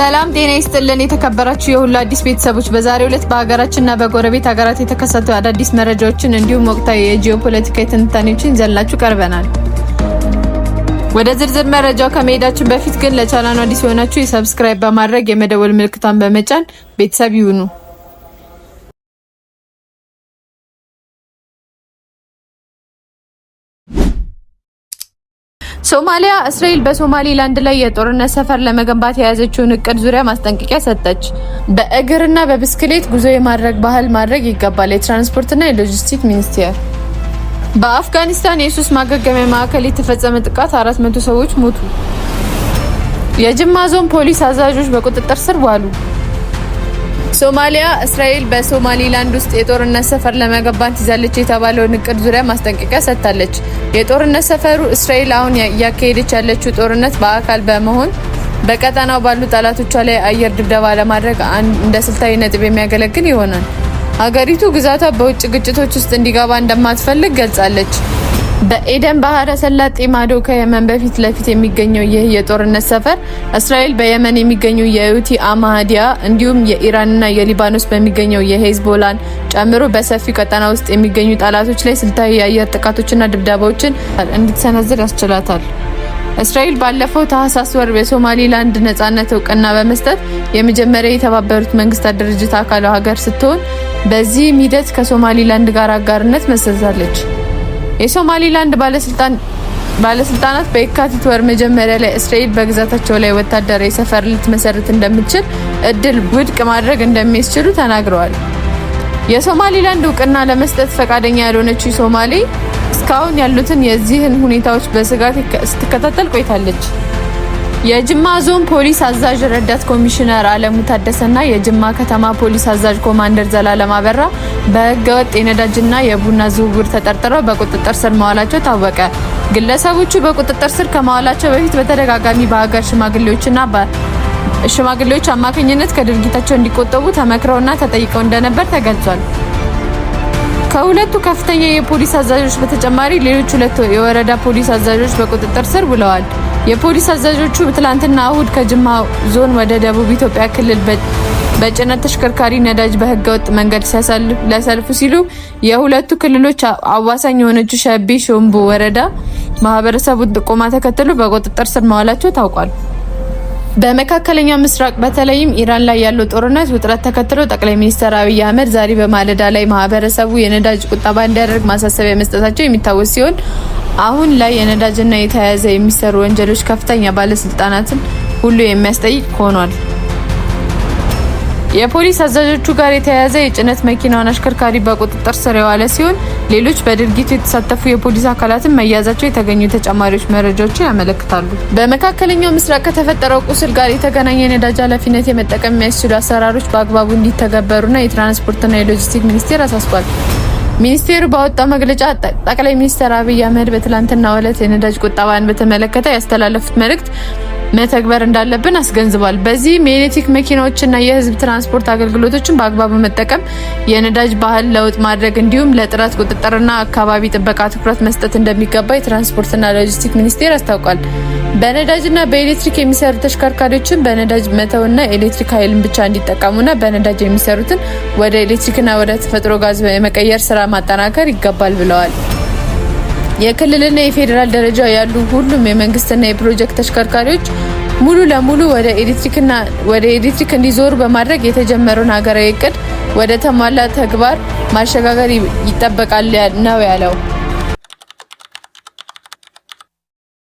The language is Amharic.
ሰላም ጤና ይስጥልን። የተከበራችሁ የሁሉ አዲስ ቤተሰቦች፣ በዛሬው ዕለት በሀገራችንና በጎረቤት ሀገራት የተከሰቱ አዳዲስ መረጃዎችን እንዲሁም ወቅታዊ የጂኦፖለቲካዊ ትንታኔዎችን ይዘንላችሁ ቀርበናል። ወደ ዝርዝር መረጃው ከመሄዳችን በፊት ግን ለቻናሉ አዲስ የሆናችሁ የ subscribe በማድረግ የመደወል ምልክቷን በመጫን ቤተሰብ ይሁኑ። ሶማሊያ እስራኤል በሶማሊላንድ ላይ የጦርነት ሰፈር ለመገንባት የያዘችውን እቅድ ዙሪያ ማስጠንቀቂያ ሰጠች። በእግርና በብስክሌት ጉዞ የማድረግ ባህል ማድረግ ይገባል። የትራንስፖርትና የሎጂስቲክ ሚኒስቴር። በአፍጋኒስታን የሱስ ማገገሚያ ማዕከል የተፈጸመ ጥቃት 400 ሰዎች ሞቱ። የጅማ ዞን ፖሊስ አዛዦች በቁጥጥር ስር ዋሉ። ሶማሊያ እስራኤል በሶማሊላንድ ውስጥ የጦርነት ሰፈር ለመገንባት ይዛለች የተባለውን እቅድ ዙሪያ ማስጠንቀቂያ ሰጥታለች። የጦርነት ሰፈሩ እስራኤል አሁን እያካሄደች ያለችው ጦርነት በአካል በመሆን በቀጠናው ባሉ ጠላቶቿ ላይ አየር ድብደባ ለማድረግ እንደ ስልታዊ ነጥብ የሚያገለግል ይሆናል። ሀገሪቱ ግዛቷ በውጭ ግጭቶች ውስጥ እንዲገባ እንደማትፈልግ ገልጻለች። በኤደን ባህረ ሰላጤ ማዶ ከየመን በፊት ለፊት የሚገኘው ይህ የጦርነት ሰፈር እስራኤል በየመን የሚገኙ የሁቲ አማሃዲያ እንዲሁም የኢራንና የሊባኖስ በሚገኘው የሄዝቦላን ጨምሮ በሰፊው ቀጠና ውስጥ የሚገኙ ጠላቶች ላይ ስልታዊ የአየር ጥቃቶችና ድብደባዎችን እንድትሰነዝር ያስችላታል። እስራኤል ባለፈው ታህሳስ ወር የሶማሊላንድ ነጻነት እውቅና በመስጠት የመጀመሪያ የተባበሩት መንግስታት ድርጅት አካል ሀገር ስትሆን በዚህም ሂደት ከሶማሊላንድ ጋር አጋርነት መስርታለች። የሶማሊላንድ ባለስልጣናት በየካቲት ወር መጀመሪያ ላይ እስራኤል በግዛታቸው ላይ ወታደራዊ ሰፈር ልትመሰርት እንደምትችል እድል ውድቅ ማድረግ እንደሚያስችሉ ተናግረዋል። የሶማሊላንድ እውቅና ለመስጠት ፈቃደኛ ያልሆነችው ሶማሌ እስካሁን ያሉትን የዚህን ሁኔታዎች በስጋት ስትከታተል ቆይታለች። የጅማ ዞን ፖሊስ አዛዥ ረዳት ኮሚሽነር አለሙ ታደሰና የጅማ ከተማ ፖሊስ አዛዥ ኮማንደር ዘላለም አበራ በህገወጥ የነዳጅና የቡና ዝውውር ተጠርጥረው በቁጥጥር ስር መዋላቸው ታወቀ። ግለሰቦቹ በቁጥጥር ስር ከመዋላቸው በፊት በተደጋጋሚ በሀገር ሽማግሌዎች አማካኝነት ከድርጊታቸው እንዲቆጠቡ ተመክረውና ተጠይቀው እንደነበር ተገልጿል። ከሁለቱ ከፍተኛ የፖሊስ አዛዦች በተጨማሪ ሌሎች ሁለት የወረዳ ፖሊስ አዛዦች በቁጥጥር ስር ውለዋል። የፖሊስ አዛዦቹ ትላንትና እሁድ ከጅማ ዞን ወደ ደቡብ ኢትዮጵያ ክልል በጭነት ተሽከርካሪ ነዳጅ በህገወጥ መንገድ ሊያሳልፉ ሲሉ የሁለቱ ክልሎች አዋሳኝ የሆነችው ሸቤ ሾምቦ ወረዳ ማህበረሰቡን ጥቆማ ተከትሎ በቁጥጥር ስር መዋላቸው ታውቋል። በመካከለኛው ምስራቅ በተለይም ኢራን ላይ ያለው ጦርነት ውጥረት ተከትሎ ጠቅላይ ሚኒስትር አብይ አህመድ ዛሬ በማለዳ ላይ ማህበረሰቡ የነዳጅ ቁጠባ እንዲያደርግ ማሳሰቢያ መስጠታቸው የሚታወስ ሲሆን አሁን ላይ የነዳጅና የተያያዘ የሚሰሩ ወንጀሎች ከፍተኛ ባለስልጣናትን ሁሉ የሚያስጠይቅ ሆኗል። የፖሊስ አዛዦቹ ጋር የተያያዘ የጭነት መኪናውን አሽከርካሪ በቁጥጥር ስር የዋለ ሲሆን ሌሎች በድርጊቱ የተሳተፉ የፖሊስ አካላትን መያዛቸው የተገኙ ተጨማሪዎች መረጃዎችን ያመለክታሉ። በመካከለኛው ምስራቅ ከተፈጠረው ቁስል ጋር የተገናኘ የነዳጅ ኃላፊነት የመጠቀም የሚያስችሉ አሰራሮች በአግባቡ እንዲተገበሩና የትራንስፖርትና የሎጂስቲክ ሚኒስቴር አሳስቧል። ሚኒስቴሩ ባወጣው መግለጫ ጠቅላይ ሚኒስትር አብይ አህመድ በትላንትናው ዕለት የነዳጅ ቁጠባን በተመለከተ ያስተላለፉት መልእክት መተግበር እንዳለብን አስገንዝቧል። በዚህም የኤሌክትሪክ መኪናዎችና የሕዝብ ትራንስፖርት አገልግሎቶችን በአግባቡ መጠቀም፣ የነዳጅ ባህል ለውጥ ማድረግ እንዲሁም ለጥራት ቁጥጥርና አካባቢ ጥበቃ ትኩረት መስጠት እንደሚገባ የትራንስፖርትና ሎጂስቲክ ሚኒስቴር አስታውቋል። በነዳጅና በኤሌክትሪክ የሚሰሩ ተሽከርካሪዎችን በነዳጅ መተውና ኤሌክትሪክ ኃይልን ብቻ እንዲጠቀሙና በነዳጅ የሚሰሩትን ወደ ኤሌክትሪክና ወደ ተፈጥሮ ጋዝ የመቀየር ስራ ማጠናከር ይገባል ብለዋል። የክልልና የፌዴራል ደረጃ ያሉ ሁሉም የመንግስትና የፕሮጀክት ተሽከርካሪዎች ሙሉ ለሙሉ ወደ ኤሌክትሪክ እንዲዞሩ በማድረግ የተጀመረውን ሀገራዊ እቅድ ወደ ተሟላ ተግባር ማሸጋገር ይጠበቃል ነው ያለው።